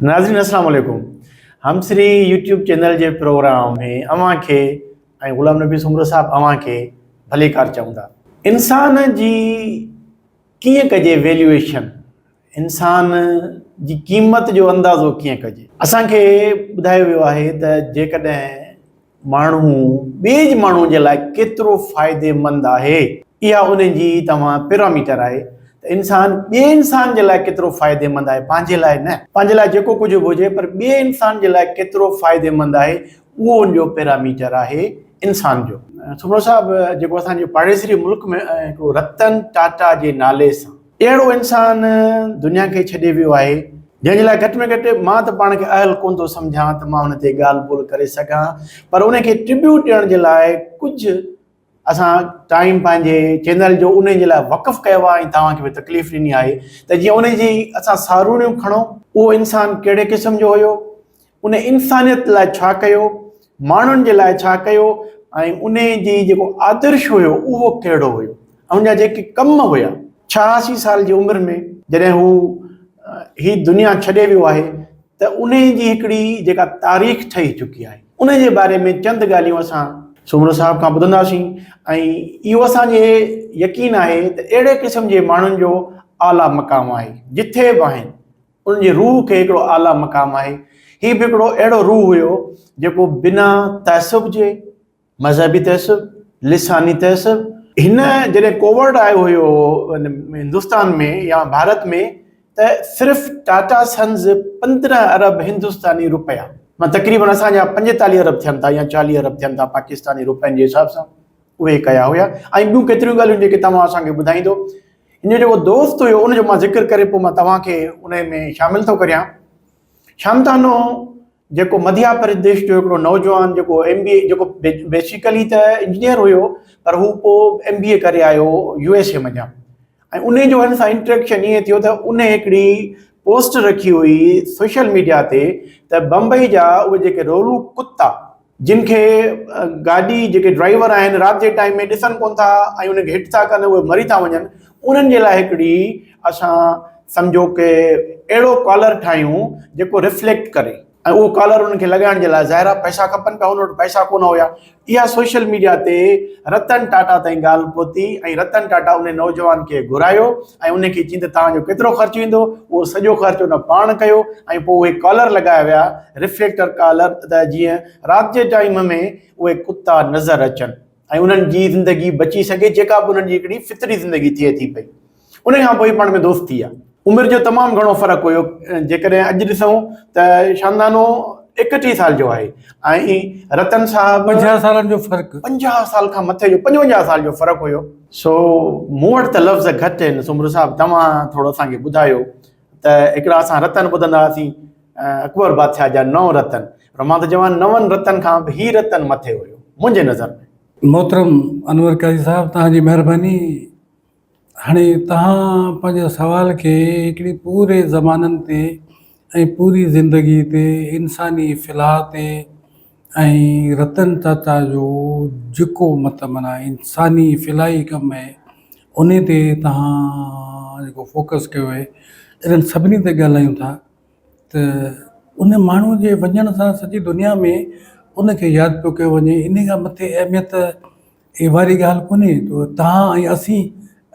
ناظرين السلام عليڪم همسري يوٽيوب چينل جي پروگرام ۾ اوهان کي ۽ غلام نبي سومرو صاحب اوهان کي ڀليڪار چئون ٿا. انسان جي ڪيئن ڪجي ويليوئيشن، انسان جي قيمت جو اندازو ڪيئن ڪجي؟ اسان کي ٻڌايو ويو آهي ته جيڪڏهن ماڻهو ٻئي ماڻهو جي لاء ڪيترو فائديمند آهي، اها ان جي توهان پيراميٽر آهي ته انسان ٻئي انسان جي لاء ڪيترو فائديمند آهي، پنهنجي لاء نه، پنهنجي لاء جيڪو ڪجهه به هجي پر ٻئي انسان جي لاء ڪيترو فائديمند آهي اهو ان جو پيراميٽر آهي انسان جو. سومرو صاحب جيڪو اسان جي پاڙيسري ملڪ ۾ هڪڙو رتن ٽاٽا جي نالي سان اهڙو انسان دنيا کي ڇڏي ويو آهي، جنهن جي لاء گهٽ ۾ گهٽ مان ته پاڻ کي اهل ڪونه ٿو سمجهان ته مان ان تي ڳالهه ٻولهه ڪري سگهان، پر ان کي ٽربيوٽ ڏيڻ جي لاء ڪجهه اسان ٽائيم پنهنجي چينل جو ان جي لاء وقف ڪيو آهي ۽ توهان کي به تڪليف ڏني آهي ته جيئن ان جي اسان ساروڻيون کڻون، اهو انسان ڪهڙي قسم جو هيو، ان انسانيت لاء ڇا ڪيو، ماڻهن جي لاء ڇا ڪيو ۽ ان جي جيڪو آدرش هيو اهو ڪهڙو هيو ۽ ان جا جيڪي ڪم هيا. 86 سال جي عمر ۾ جڏهن هو هي دنيا ڇڏي ويو آهي ته ان جي هڪڙي جيڪا تاريخ ٺهي چڪي آهي ان جي باري ۾ چند ڳالهيون اسان سومرو صاحب کان ٻڌنداسين ۽ اهو اسان جي يقين آهي ته اهڙي قسم جي ماڻهن جو اعليٰ مقام آهي جٿي به آهن انهن جي روح کي هڪڙو اعليٰ مقام آهي. هي به هڪڙو اهڙو روح هيو جيڪو بنا تعصب جي، مذهبي تعصب، لساني تعصب، هن جڏهن ڪووڊ آيو هيو هندستان ۾ يا ڀارت ۾ ته صرف ٽاٽا سنز 15 ارب هندستاني روپيا مان تقريبن اسان جا 45 ارب ٿين ٿا يا 40 ارب ٿين ٿا پاڪستاني روپين جي حساب سان اهي ڪيا هيا ۽ ٻيون ڪيتريون ڳالهيون جيڪي توهان اسان کي ٻڌائيندو. هن جو جيڪو دوست هيو ان جو مان ذڪر ڪري پوء مان توهان کي ان ۾ شامل ٿو ڪريان. شامتانو جيڪو مڌيا پرديش جو هڪڙو نوجوان جيڪو ايم بي اي جيڪو بيسيڪلي ته انجنيئر هيو پر هو پوء ايم بي اي ڪري آيو يو ايس اي منجهان ۽ ان جو هن سان انٽريڪشن ائين ٿيو ته ان هڪڙي پوسٽ رکي هئي سوشل ميڊيا تي ته بمبئي جا اهي جيڪي رولو ڪتا جن کي گاڏي جيڪي ڊرائيور آهن رات جي ٽائيم ۾ ڏسن ڪون ٿا ۽ انهن کي هٽ ٿا ڪن اهي مري ٿا وڃن انهن جي لاء هڪڙي اسان سمجهو ڪي اهڙو ڪالر ٺاهيون جيڪو ريفليڪٽ ڪري ۽ اهو ڪالر انهن کي لڳائڻ جي لاء ظاهر آهي پئسا کپن پيا ان وٽ پئسا ڪونه هيا اها سوشل ميڊيا تي رتن ٽاٽا تائين ڳالهه پهتي ۽ رتن ٽاٽا ان نوجوان کي گهرايو ۽ ان کي چين ته توهان جو ڪيترو خرچ ايندو اهو سڄو خرچ ان پاڻ ڪيو ۽ پوء اهي ڪالر لڳايا ويا ريفليڪٽر ڪالر ته جيئن رات جي ٽائيم ۾ اهي ڪتا نظر اچن ۽ انهن جي زندگي بچي سگهي جيڪا به انهن جي هڪڙي فطري زندگي ٿئي ٿي پئي ان کان پوء پاڻ ۾ دوست ٿي ويا. عمر جو تمام گهڻو فرق هيو جيڪڏهن اڄ ڏسون ته شاندانو 31 سال جو آهي ۽ رتن صاحب 50 سالن جو فرق 50 سال کان مٿي جو 55 سال جو فرق هيو. سو مون وٽ ته لفظ گهٽ آهن سومرو صاحب توهان ٿورو اسان کي ٻڌايو ته هڪڙا اسان رتن ٻڌندا هئاسين اڪبر بادشاهه جا نو رتن پر مان ته چوان نون رتن کان به هي رتن مٿي هيو منهنجي نظر ۾. محترم انور قاضي صاحب توهان جي مهرباني هاڻي توهان پنهنجي سوال کي هڪڙي پوري زمانن تي ۽ پوري زندگي تي انساني فلاح تي ۽ رتن ٽاٽا جو جيڪو مطلب معنيٰ انساني فلاحي ڪم آهي انهي تي توهان جيڪو فوڪس ڪيو آهي انهن سڀني تي ڳالهايون ٿا ته ان ماڻهو جي وڃڻ سان سڄي دنيا ۾ ان کي ياد پيو ڪيو وڃي انهي کان مٿي اهميت اي واري ڳالهه ڪونهي ته توهان ۽ اسين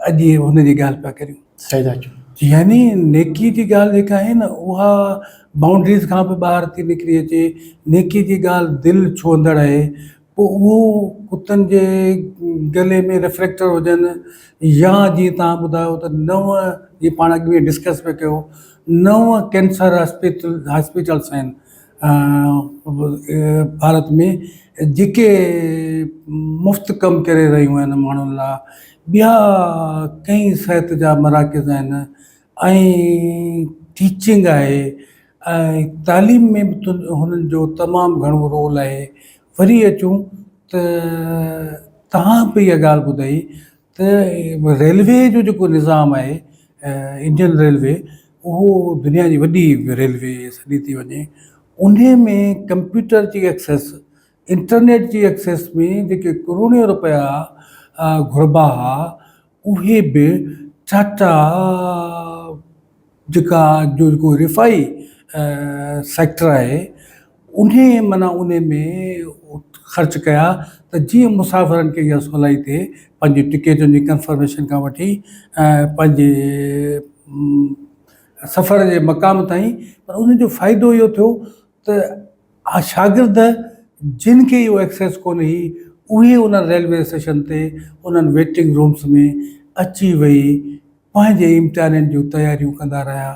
اڄ هن جي ڳالهه پيا ڪريون. صحيح ٿا چئو. يعني نيڪي جي ڳالهه جيڪا آهي نه اها بائونڊريز کان به ٻاهر ٿي نڪري اچي، نيڪي جي ڳالهه دل ڇهندڙ آهي، پوء اهو ڪتن جي گلي ۾ ريفليڪٽر هجن يا جيئن توهان ٻڌايو ته نو جيئن پاڻ اڳ ۾ ڊسڪس پيا ڪيو نو ڪينسر هاسپيٽلس آهن ڀارت ۾ جيڪي مفت ڪم ڪري رهيون آهن ماڻهن لاء ٻيا ڪئين صحت جا مراڪز آهن ۽ ٽيچنگ آهي ۽ تعليم ۾ به هنن جو تمام گهڻو رول آهي وري اچون ته توهان به اها ڳالهه ٻڌائي ته ريلوي جو جيڪو نظام آهي انڊين ريلوي اهو دنيا جي وڏي ريلوي سڏي ٿي وڃي انهي ۾ ڪمپيوٽر جي ايڪسيس انٽرنيٽ جي ايڪسيس ۾ جيڪي ڪروڙين روپيا گهربا ها اهي به ٽاٽا جيڪا جو جيڪو رفاهي سيڪٽر آهي انهي معنيٰ انهي ۾ خرچ ڪيا ته جيئن مسافرن کي اها سولائي ٿئي پنهنجي ٽڪيٽن جي ڪنفرميشن کان وٺي پنهنجي سفر جي مقام تائين پر ان جو فائدو اهو ٿيو ته شاگرد جن کي اهو ايڪسيس ڪونه هئي اهي انهن ريلوي اسٽيشن تي انهن ويٽنگ رومس ۾ اچي ويهي پنهنجي امتحانن جون تياريون ڪندا رهيا.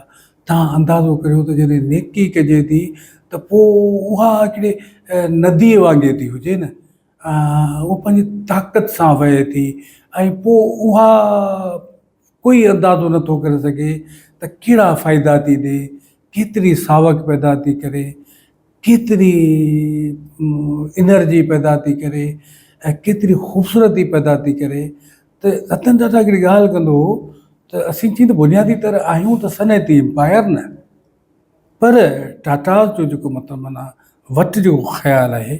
توهان اندازو ڪريو ته جڏهن نيڪي ڪجي ٿي ته پوء اها هڪڙي نديء وانگي ٿي هجي نه، اها پنهنجي طاقت سان وهي ٿي ۽ پوء اها ڪوئي اندازو نه ٿو ڪري سگهي ته ڪهڙا فائدا ٿي ڏي، ڪيتري ساوڪ پيدا ٿي ڪري، ڪيتري انرجي پيدا ٿي ڪري ۽ ڪيتري خوبصورتي پيدا ٿي ڪري ته رتن ٽاٽا هڪڙي ڳالهه ڪندو هو ته اسين چين ته بنيادي طرح آهيون ته صنعتي امپائر نه پر ٽاٽاز جو جيڪو مطلب معنيٰ وٽ جيڪو خيال آهي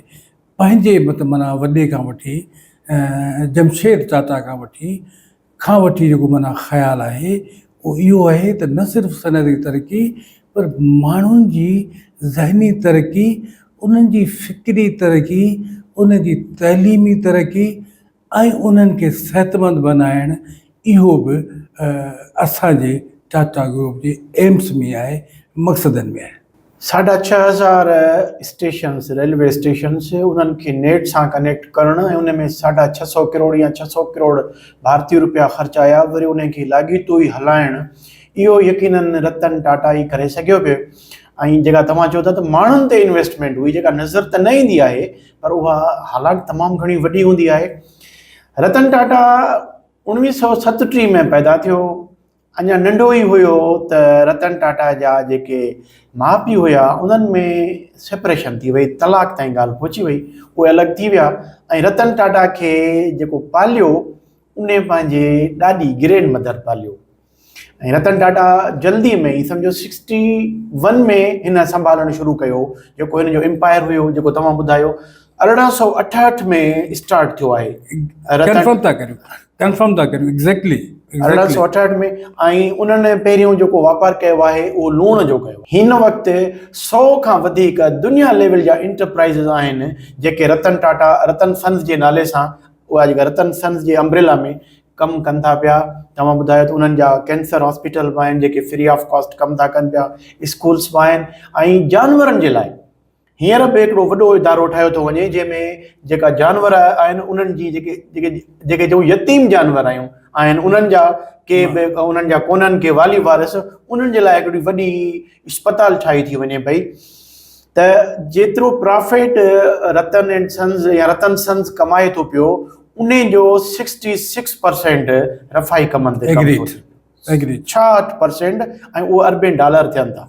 پنهنجي مطلب معنيٰ وڏي کان وٺي جمشيد ٽاٽا کان وٺي کان وٺي جيڪو معنيٰ خيال آهي اهو اهو آهي ته نه صرف صنعتي ترقي پر ماڻهن جي ذهني ترقي، انهن جي فڪري ترقي، انهن جي تعليمي ترقي ۽ انهن کي صحتمند بنائڻ اهو به اسان جي ٽاٽا گروپ جي ايمس ۾ آهي، مقصدن ۾ آهي. ساڍا ڇهه هزار اسٽيشنس، ريلوي اسٽيشنس، انهن کي نيٽ سان ڪنيڪٽ ڪرڻ ۽ ان ۾ ساڍا ڇهه سئو ڪروڙ يا ڇهه سئو ڪروڙ ڀارتي روپيا خرچ آيا وري انهن کي لاڳيتو ئي هلائڻ اهو يقينن رتن ٽاٽا ئي ڪري سگهيو پيو ۽ جيڪا توهان چئو ٿا ته ماڻهن تي انويسٽمينٽ هئي جيڪا نظر ته نه ايندي آهي پر اها حالانڪ تمام گهڻي وڏي هوندي آهي. رتن ٽاٽا اڻويهه سئو ستٽيهه ۾ پيدا ٿيو اڃا ننڍو ئي هيو ته رتن ٽاٽا جا جيڪي ماء پيء هيا انهن ۾ سيپريشن ٿي وئي، طلاق تائين ڳالهه پهچي وئي، اهي الڳ ٿي ويا ۽ رتن ٽاٽا کي جيڪو پاليو انهي پنهنجي ڏاڏي گرينڊ مدر پاليو ۽ رتن ٽاٽا جلدي ۾ ئي سمجهو سڪسٽي ون ۾ هن سنڀالڻ شروع ڪيو جيڪو هن جو امپائر هيو جيڪو توهان ٻڌايو 1868 ۾ اسٽارٽ ٿيو آهي. ڪنفرم ٿا ڪريون ڪنفرم ٿا ڪريون ايگزيڪٽلي 1868 ۾ ۽ انهن پهريون جيڪو واپار ڪيو آهي اهو لوڻ جو ڪيو. هن وقت 100 کان وڌيڪ دنيا ليول جا انٽرپرائيزز آهن جيڪي رتن ٽاٽا رتن سنز جي نالي سان اها جيڪا رتن سنز جي امبريلا ۾ ڪم ڪن ٿا پيا. توهان ٻڌايو ته انهن جا ڪينسر هاسپيٽل به آهن جيڪي فري آف ڪاسٽ ڪم ٿا ڪن پيا، اسڪولس به آهن ۽ جانورن جي لاء هينئر به هڪڙو وڏو ادارو ٺاهيو ٿو وڃي جنهن ۾ جيڪا جانور آهن انهن جي جيڪي جيڪي جيڪي چئون يتيم جانور آهيون آهن انهن جا ڪي به انهن جا ڪونهن ڪي والي وارث انهن جي لاء هڪڙي وڏي اسپتال ٺاهي ٿي وڃي پئي ته جيترو پرافٽ رتن اينڊ سنز يا رتن سنز ڪمائي ٿو پيو ان جو 66% رفاهي ڪمن تي ڪم ٿو ٿئي 66% ۽ اهو اربين ڊالر ٿين ٿا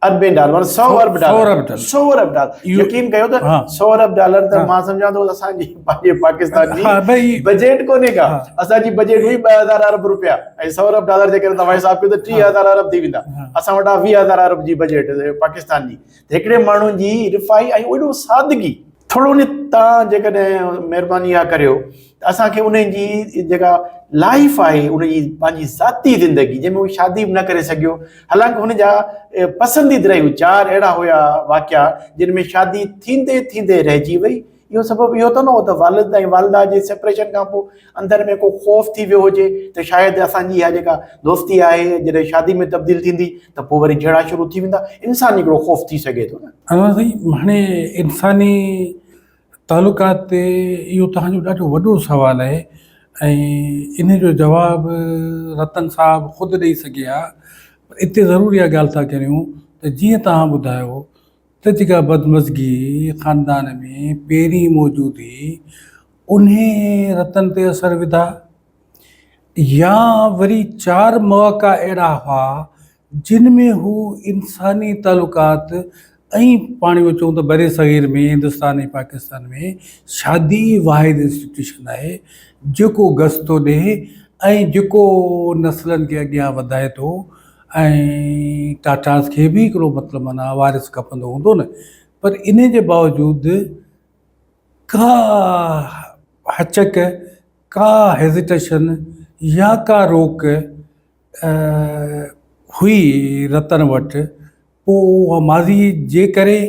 اربين ڊالر معنيٰ سو ارب ڊالر سو ارب ڊالر يقين ڪيو ته سو ارب ڊالر ته مان سمجهان ٿو اسان جي پنهنجي پاڪستان جي بجيٽ ڪونهي ڪا اسان جي بجيٽ هئي 2000 ارب روپيا ۽ سو ارب ڊالر جي ڪري توهان حساب ڪيو ته 30000 ارب ٿي ويندا اسان وٽ آهي 20000 ارب جي بجيٽ پاڪستان جي هڪڙي ماڻهو جي رفاهي ۽ ايڏو سادگي ٿورو ان تان جيڪڏهن مهرباني اها ڪريو ته اسان کي ان جي جيڪا لائف آهي ان جي پنهنجي ذاتي زندگي جنهن ۾ هو شادي به نه ڪري سگهيو حالانڪه هن جا پسنديده رهيون چار اهڙا هيا واقعا جن ۾ شادي ٿيندي ٿيندي رهجي وئي اهو سبب اهو ته نه هو ته والد ۽ والده جي سيپريشن کان پوء اندر ۾ ڪو خوف ٿي ويو هجي ته شايد اسان جي اها جيڪا دوستي آهي جڏهن شادي ۾ تبديل ٿيندي ته پوء وري جهيڙا شروع ٿي ويندا انساني هڪڙو خوف ٿي سگهي ٿو نه. انور سائين هاڻي انساني تعلقات تي اهو توهان جو ڏاڍو وڏو سوال آهي ۽ ان جو جواب رتن صاحب خود ڏئي سگهي ها پر اتي ضرور اها ڳالهه ٿا ڪريون ته جيئن توهان ٻڌايو ته جيڪا بدمزگي خاندان ۾ پهرين موجود هئي انهي رتن تي اثر وڌا يا وري چار مواقع اهڙا هئا جن ۾ هو انساني تعلقات ۽ پاڻ اهو چئون ته برصغير ۾ هندستان ۽ پاڪستان ۾ شادي ئي واحد انسٽيٽيوشن آهي جيڪو گس ٿو ڏئي ۽ جيڪو نسلن کي اڳيان وڌائي ٿو ۽ ٽاٽاز کي به هڪڙو مطلب معنيٰ وارث کپندو هوندو نه پر انهي جي باوجود ڪا هچڪ، ڪا هيزيٽيشن يا ڪا روڪ هئي رتن وٽ، پوء اها ماضي جي ڪري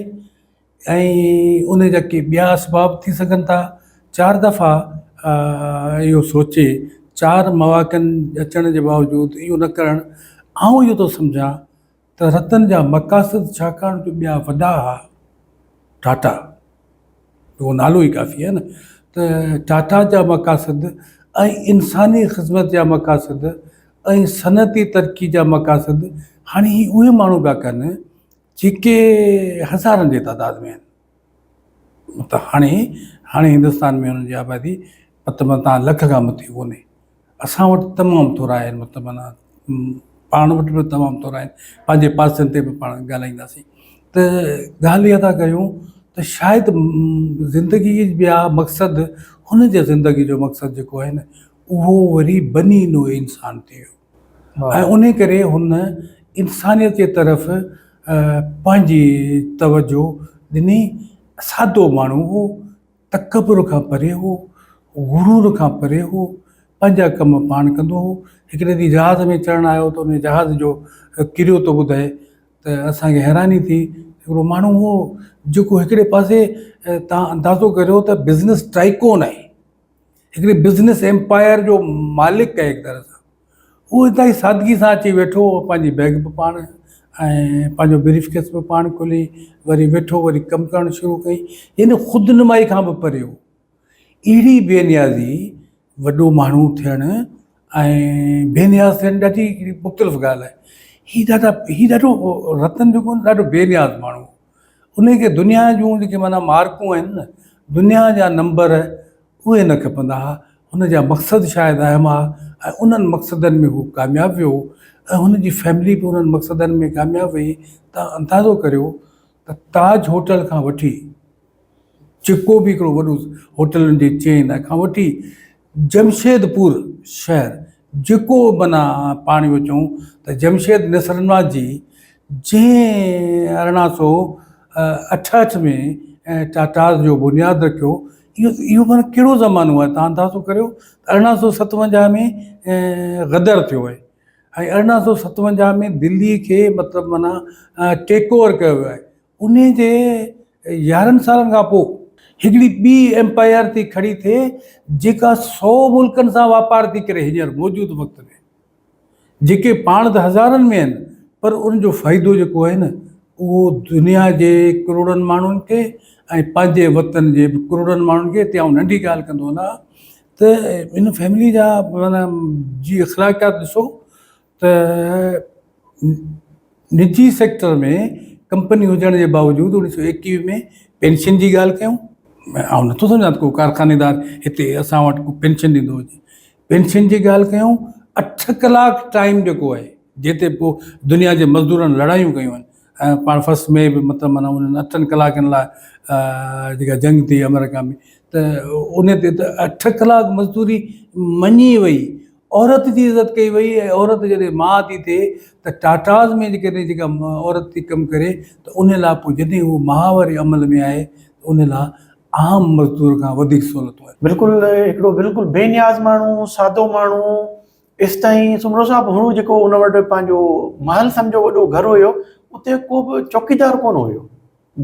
۽ ان جا ڪي ٻيا اسباب ٿي سگهن ٿا. چار دفعا اهو سوچي چار مواقعن اچڻ جي باوجود اهو نه ڪرڻ، آئون اهو ٿو سمجهان ته رتن جا مقاصد ڇاڪاڻ جو ٻيا وڏا ها، ٽاٽا اهو نالو ئي ڪافي آهي نه ته ٽاٽا جا مقاصد ۽ انساني خدمت جا مقاصد ۽ صنعتي ترقي جا مقاصد هاڻي هي اهي ماڻهو پيا ڪن جيڪي هزارن جي تعداد ۾ آهن. مطلب هاڻي هاڻي هندستان ۾ انهن جي آبادي مطلب تان لک کان مٿي ڪونهي. اسان وٽ تمام ٿورا آهن مطلب معنيٰ پاڻ وٽ به تمام ٿورا آهن پنهنجي پاسن تي به پاڻ ڳالهائينداسين ته ڳالهه اها ٿا ڪيون ته شايد زندگي ٻيا مقصد هن جي زندگي جو مقصد جيڪو آهي نه اهو وري بني نوع انسان ٿي ويو ۽ ان ڪري هن انسانيت جي طرف پنهنجي توجه ڏني. سادو ماڻهو هو، تڪبر کان پري هو، غرور کان پري هو، پنهنجا ڪم پاڻ ڪندو هو. هڪڙي ڏينهن جهاز ۾ چڙهڻ آيو ته ان جهاز جو ڪريو ٿو ٻڌائي ته اسان کي حيراني ٿي. هڪڙو ماڻهو هو جيڪو هڪڙي پاسي تان اندازو ڪريو ته بزنس ٽائيڪون آهي. هڪڙي بزنس ايمپائر جو مالڪ آهي هڪ طرح سان اهو انتهائي سادگي سان اچي ويٺو پنهنجي بيگ به پاڻ ۽ پنهنجو بريف ڪيس به پاڻ کولي وري ويٺو وري ڪم ڪرڻ شروع ڪئي يعني خود نمائي کان به پري هو اهڙي بي نيازي وڏو ماڻهو ٿيڻ ۽ بي نياز ٿيڻ ڏاڍي هڪڙي مختلف ڳالهه آهي هي ڏاڍا هي ڏاڍو رتن جيڪو ڏاڍو بي نياز ماڻهو انهي کي دنيا جون جيڪي معنيٰ مارڪون آهن نه، دنيا جا نمبر اهي نه کپندا ها، هن جا مقصد شايد اهم ها ۽ انهن مقصدن ۾ هو ڪامياب ويو ۽ هن جي فيملي به انهن مقصدن ۾ ڪامياب وئي. توهان اندازو ڪريو ته تاج هوٽل کان وٺي جيڪو به هڪڙو وڏو هوٽلن جي چين آهي کان وٺي جمشيد پور شهر جيڪو معنيٰ پاڻ اهو چئون ته جمشيد نصرنواز جي جنهن 1868 ۾ ٽاٽاز جو بنياد رکيو اهو اهو معنيٰ ڪهڙو زمانو آهي تان اندازو ڪريو ته 1857 ۾ غدر ٿيو آهي ۽ 1857 ۾ دلي کي مطلب معنيٰ ٽيڪ اوور ڪيو ويو آهي انهي جي يارهن سالن کان پوء هڪڙي ٻي ايمپائر ٿي کڙي ٿئي جيڪا سو ملڪن سان واپار ٿي ڪري هينئر موجود وقت ۾ جيڪي پاڻ ته هزارن ۾ آهن پر ان جو فائدو جيڪو آهي نه اهو دنيا جي ڪروڙن ماڻهن کي ۽ پنهنجي وطن جي به ڪروڙن ماڻهن کي هتي آئون ننڍي ڳالهه ڪندو هلان ته ان فيملي جا معنيٰ جي اخلاقيات ڏسو ته نجي سيڪٽر ۾ ڪمپني هجڻ جي باوجود 1921 ۾ پينشن جي ڳالهه ڪيون. آئون نٿو سمجهان ته ڪو ڪارخانيدار هتي اسان وٽ ڪو پينشن ڏيندو هجي. پينشن جي ڳالهه ڪيون، اٺ ڪلاڪ ٽائيم جيڪو آهي جنهن تي پوء دنيا جي مزدورن لڙايون ڪيون آهن ۽ پاڻ فرسٽ مي به مطلب معنيٰ انهن اٺن ڪلاڪن لاء جيڪا جنگ ٿي آمريڪا ۾ ته ان تي ته اٺ ڪلاڪ مزدوري مڃي وئي عورت جي عزت ڪئي وئي ۽ عورت جڏهن ماء ٿي ٿئي ته ٽاٽاز ۾ جيڪڏهن جيڪا عورت ٿي ڪم ڪري ته ان لاء پوء جڏهن هو ماء واري عمل ۾ آهي ته ان لاء عام مزدور کان وڌيڪ سهولتون آهن. بلڪل هڪڙو بلڪل بي نياز ماڻهو سادو ماڻهو ايستائين سومرو صاحب هو جيڪو ان وٽ پنهنجو محل سمجهو وڏو گهر هيو اتي ڪو به چوڪيدار ڪونه هيو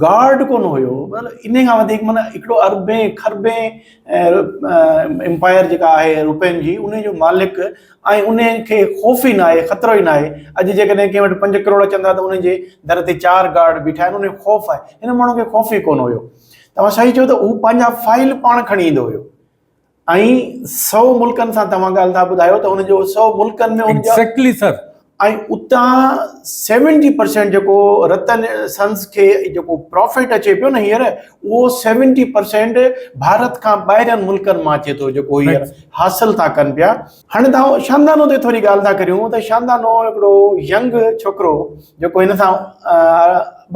گارڊ ڪونه هيو مطلب انهي کان وڌيڪ معنيٰ هڪڙو اربين کربين امپائر جيڪا آهي روپين جي انهي جو مالڪ ۽ انهي کي خوف ئي ناهي خطرو ئي ناهي اڄ جيڪڏهن ڪنهن وٽ 5 ڪروڙ اچن ٿا ته انهي جي در تي چار گارڊ بيٺا آهن انهي خوف آهي هن ماڻهو کي خوف ئي ڪونه هيو توهان صحيح چيو ته هو پنهنجا فائل پاڻ کڻي ايندو هيو ۽ سو ملڪن سان توهان ڳالهه ٿا ٻڌايو ته ان جو سو ملڪن ۾ ان جا ايگزيڪٽلي سر ۽ اتان 70% جيڪو رتن سنس کي جيڪو پرافٽ اچي پيو نه هينئر اهو 70% ڀارت کان ٻاهرين ملڪن مان اچي ٿو جيڪو هينئر حاصل ٿا ڪن پيا. هاڻي توهان شاندانو تي ٿوري ڳالهه ٿا ڪريون ته شاندانو هڪڙو ينگ ڇوڪرو جيڪو هن سان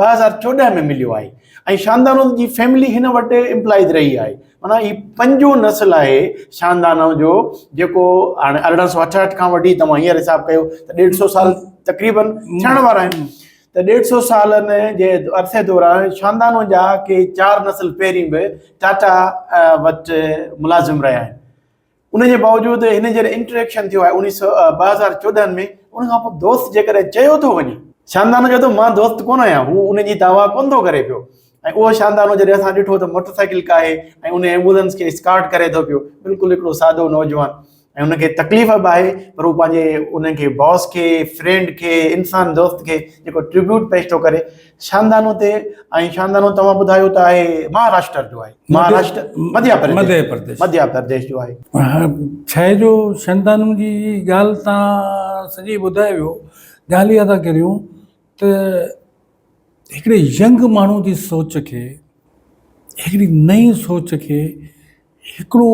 2014 ۾ مليو آهي ۽ شاندانو جي فيملي هن وٽ امپلائيز رهي آهي معنيٰ هي پنجون نسل آهي شاندانو جو جيڪو هاڻي 1868 کان وٺي توهان هينئر حساب ڪيو ته ڏيڍ سو سال تقريبن ٿيڻ وارا آهن ته ڏيڍ سو سالن جي عرصي دوران شاندانو جا ڪي چار نسل پهرين به ٽاٽا وٽ ملازم رهيا آهن ان جي باوجود هن جڏهن انٽريڪشن ٿيو آهي 19 2014 ۾ ان کان پوء دوست جيڪڏهن چيو ٿو وڃي. شاندانو چئي ٿو مان دوست ڪونه آهيان، هو ان جي دعويٰ ڪونه ٿو ڪري پيو. ۽ اهو شاندانو جڏهن اسان ڏٺو ته موٽر سائيڪل ڪاهي ۽ ان ايمبولنس کي اسڪارٽ ڪري ٿو پيو، بلڪل هڪڙو سادو نوجوان ۽ ان کي تڪليف به آهي پر هو پنهنجي ان کي باس کي، فرينڊ کي، انسان دوست کي جيڪو ٽربيوٽ پيش ٿو ڪري شاندانو تي. ۽ شاندانو توهان ٻڌايو ته آهي مهاراشٽر جو آهي، مهاراشٽر مڌيا پرديش، مڌيا پرديش جو آهي. ڇا آهي جو شاندانو جي ڳالهه تان سڄي ٻڌائي ويو. ڳالهه اها ٿا ڪريون ته هڪڙي ينگ ماڻهو جي سوچ کي، هڪڙي نئين سوچ کي هڪڙو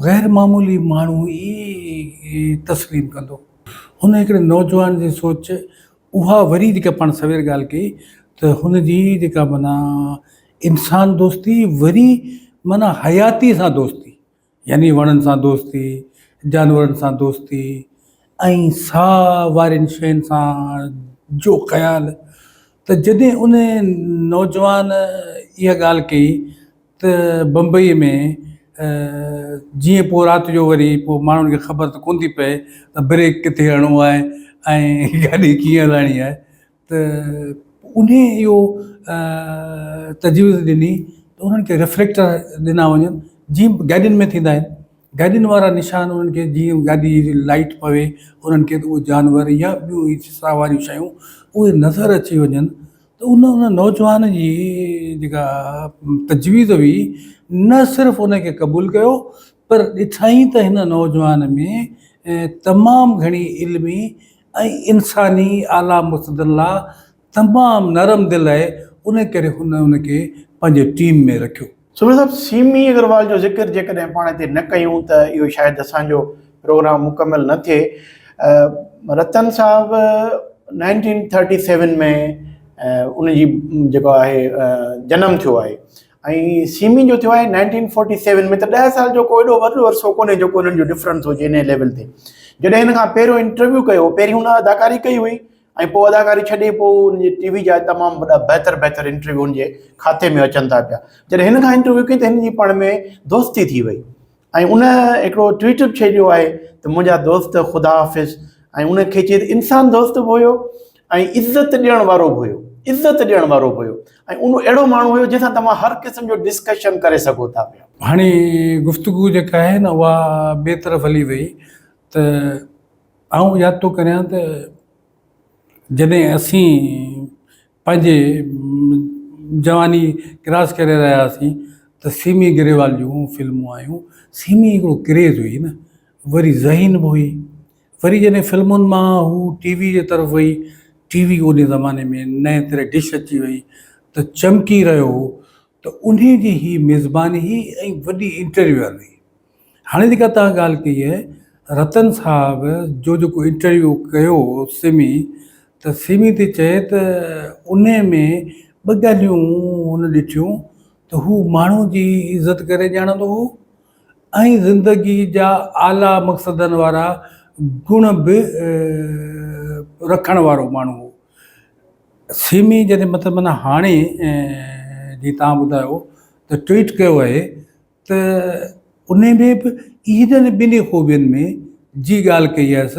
غير معمولي ماڻهو ئي تسليم ڪندو. هن هڪڙي نوجوان جي سوچ اها وري جيڪا پاڻ سوير ڳالهه ڪئي ته هن جي جيڪا معنيٰ انسان دوستي وري معنيٰ حياتي سان دوستي يعني وڻن سان دوستي، جانورن سان دوستي ۽ ساهه وارين شين سان جو خيال ته جڏهن ان نوجوان اها ڳالهه ڪئي ته بمبئيء ۾ جيئن پوء رات جو وري پوء ماڻهن کي خبر ته ڪونه ٿي پئي ته بريڪ ڪٿي هڻڻو آهي ۽ گاڏي ڪيئن هلائڻي آهي ته انهي اهو تجويز ڏني ته انهن کي ريفليڪٽر ڏنا وڃن جيئن گاڏين ۾ ٿيندا آهن گاڏين وارا نشان انهن کي جيئن گاڏي جي لائيٽ پوي انهن کي ته اهي جانور يا ٻيون ساهه واريون شيون اهي نظر اچي وڃن ته ان ان نوجوان جي جيڪا تجويز هئي نه صرف ان کي قبول ڪيو پر ڏٺائين ته هن نوجوان ۾ تمام گهڻي علمي ۽ انساني اعليٰ مقصدن لاء تمام نرم دل آهي ان ڪري هن ان کي پنهنجي ٽيم ۾ رکيو. سومرو صاحب سيمي اگروال جو ذڪر جيڪڏهن پاڻ هتي نه ڪيون ته اهو شايد اسان جو پروگرام مڪمل نه ٿئي. رتن صاحب نائنٽين ٿرٽي سيون ۾ ان جي جيڪو آهي جنم ٿيو آهي ۽ سيمي جو ٿيو آهي نائنٽين فورٽي سيون ۾ ته 10 سال جو ڪو ايڏو وڏو عرصو ڪونهي جيڪو انهن جو ڊفرنس هجي انهي ليول تي. جڏهن هن کان پهريون انٽرويو ڪيو پهرين هن اداڪاري ڪئي هئي ۽ پوء اداڪاري ڇڏي پوء ان جي ٽي وي جا تمام وڏا بهتر بهتر انٽرويو ان جي کاتي ۾ اچن ٿا پيا. جڏهن هن کان انٽرويو ڪئي ته هن جي پاڻ ۾ دوستي ٿي وئي ۽ ان هڪڙو ٽوئيٽ به ڇڏيو آهي ته منهنجا دوست خدا حافظ ۽ ان کي چئي ته انسان دوست به هيو ۽ عزت ڏيڻ وارو به هيو، عزت ڏيڻ وارو به هيو ۽ ان اهڙو ماڻهو هيو جنهن سان توهان هر قسم جو ڊسڪشن ڪري سگهو ٿا پيا. هاڻي گفتگو جيڪا آهي نه اها ٻئي طرف هلي وئي ته آئون ياد ٿو ڪريان ته جڏهن اسين پنهنجي جواني ڪراس ڪري رهيا هئاسين ته سيمي گريوال جون فلمون آيون. سيمي هڪڙو ڪريز هئي نه، وري ذهين به هئي. وري جڏهن فلمن مان هو ٽي وي جي طرف وئي، ٽي وي ان زماني ۾ نئين طرح ڊش اچي وئي ته چمڪي رهيو هو ته انهي جي هي ميزباني هئي ۽ وڏي انٽرويوئر هئي. هاڻي جيڪا توهان ڳالهه ڪئي آهي رتن صاحب جو جيڪو انٽرويو ڪيو هو سمي ته سمي ٿي چئي ته انهي ۾ ٻه ڳالهيون هن ڏٺيون ته هو ماڻهو جي عزت ڪري ڄاڻندو هو ۽ زندگي جا اعليٰ مقصدن وارا گڻ به رکڻ وارو ماڻهو هو. سمي جڏهن مطلب معنيٰ هاڻي جي توهان ٻڌايو ته ٽوئيٽ ڪيو آهي ته انهي ۾ به انهن ٻنهي خوبين ۾ جي ڳالهه ڪئي هيس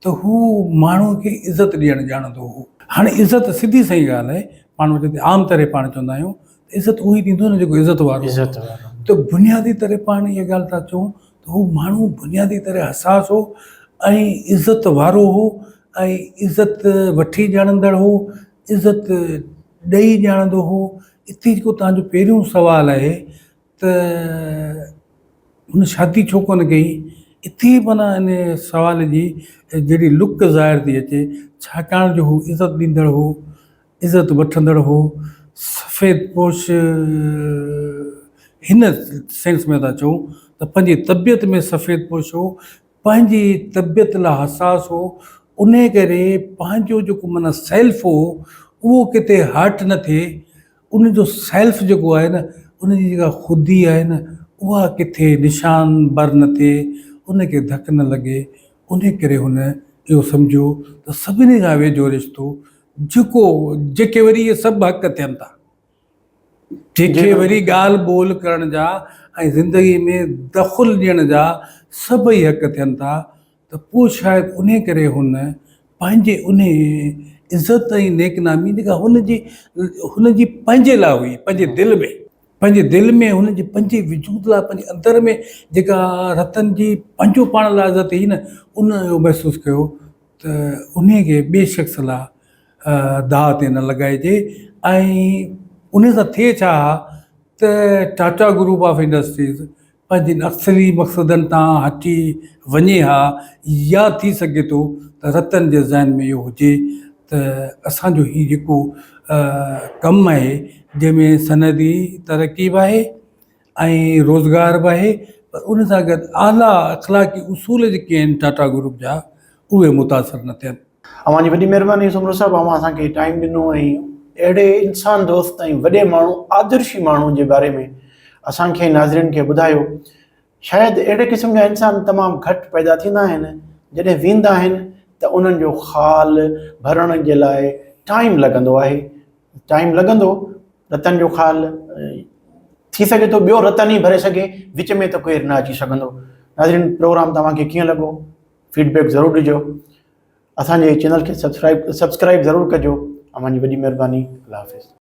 ته هو ماڻهو کي عزت ڏيڻ ڄاڻندو هو. هاڻي عزت سڌي سئين ڳالهه آهي، پاڻ وٽ هتي عام طرح پاڻ چوندا آهيون ته عزت اهو ئي ڏيندو نه جيڪو عزت وارو هوندو. ته بنيادي طرح پاڻ اها ڳالهه ٿا چئون ته هو ماڻهو بنيادي طرح حساس هو ۽ عزت وارو هو ۽ عزت وٺي ڄاڻندڙ هو، عزت ڏئي ڄاڻندو هو. اتي جيڪو توهان جو پهريون سوال آهي ته هن شادي ڇو ڪونه ڪئي؟ اتي ئي معنيٰ ان سوال جي جهڙي لڪ ظاهر ٿي اچي، ڇاڪاڻ جو هو عزت ڏيندڙ هو، عزت وٺندڙ هو، سفيد پوش هن سينس ۾ ٿا چئون ته پنهنجي طبيعت ۾ سفيد پوش هو، پنهنجي طبيعت لاء حساس هو، انهي ڪري پنهنجو جيڪو معنيٰ سيلف هو، اهو ڪٿي هرٽ نه ٿئي، ان جو سيلف جيڪو آهي نه ان جي جيڪا خودي آهي نه اها ڪٿي نشان بر نه ٿئي ان کي ڌڪ نه لڳي ان ڪري هن اهو سمجهيو ته سڀني کان ويجهو رشتو جيڪو جيڪي وري اهي سڀ حق ٿين ٿا جيڪي وري ڳالهه ٻولهه ڪرڻ جا ۽ زندگي ۾ دخل ڏيڻ جا سڀئي حق ٿين ٿا ته پوء شايد انهي ڪري هن پنهنجي انهي عزت ۽ نيڪ نامي جيڪا هن جي هن جي پنهنجي لاء هئي پنهنجي دل ۾ پنهنجي دل ۾ هن جي پنهنجي وجود لاء پنهنجي اندر ۾ جيڪا رتن جي پنهنجو پاڻ لاء عزت هئي نه ان اهو محسوس ڪيو ته انهي کي ٻئي شخص لاء داء تي نه لڳائجي ۽ ان سان ٿئي ڇا ها ته ٽاٽا گروپ آف انڊسٽريز پنهنجن اصلي مقصدن تان هٽي وڃي ها يا ٿي سگهي ٿو ته رتن جي ذهن ۾ اهو هجي ته اسان جو هي جيڪو ڪم آهي جنهن ۾ صنعتي ترقي به آهي ۽ روزگار به آهي پر ان سان گڏ اعليٰ اخلاقي اصول جيڪي آهن ٽاٽا گروپ جا اهي متاثر نه ٿين. اوهان جي وڏي مهرباني سومرو صاحب اوهان اسان کي ٽائيم ڏنو ۽ اهڙي انسان دوست ۽ وڏي ماڻهو آدرشي ماڻهو جي باري ۾ اسان کي ناظرين کي ٻڌايو شايد اهڙي قسم جا انسان تمام گهٽ پيدا ٿيندا آهن جڏهن ويندا آهن ته انهن جو خال ڀرڻ جي لاء ٽائيم لڳندو آهي ٽائيم لڳندو رتن جو خال ٿي سگهي ٿو ٻيو رتن ئي ڀري سگهي وچ ۾ ته ڪير نه اچي سگهندو ناظرين پروگرام توهان کي ڪيئن لڳو فيڊ بيڪ ضرور ڏجو اسان جي چينل کي سبسڪرائب سبسڪرائب ضرور ڪجو اوهان جي وڏي مهرباني الله حافظ.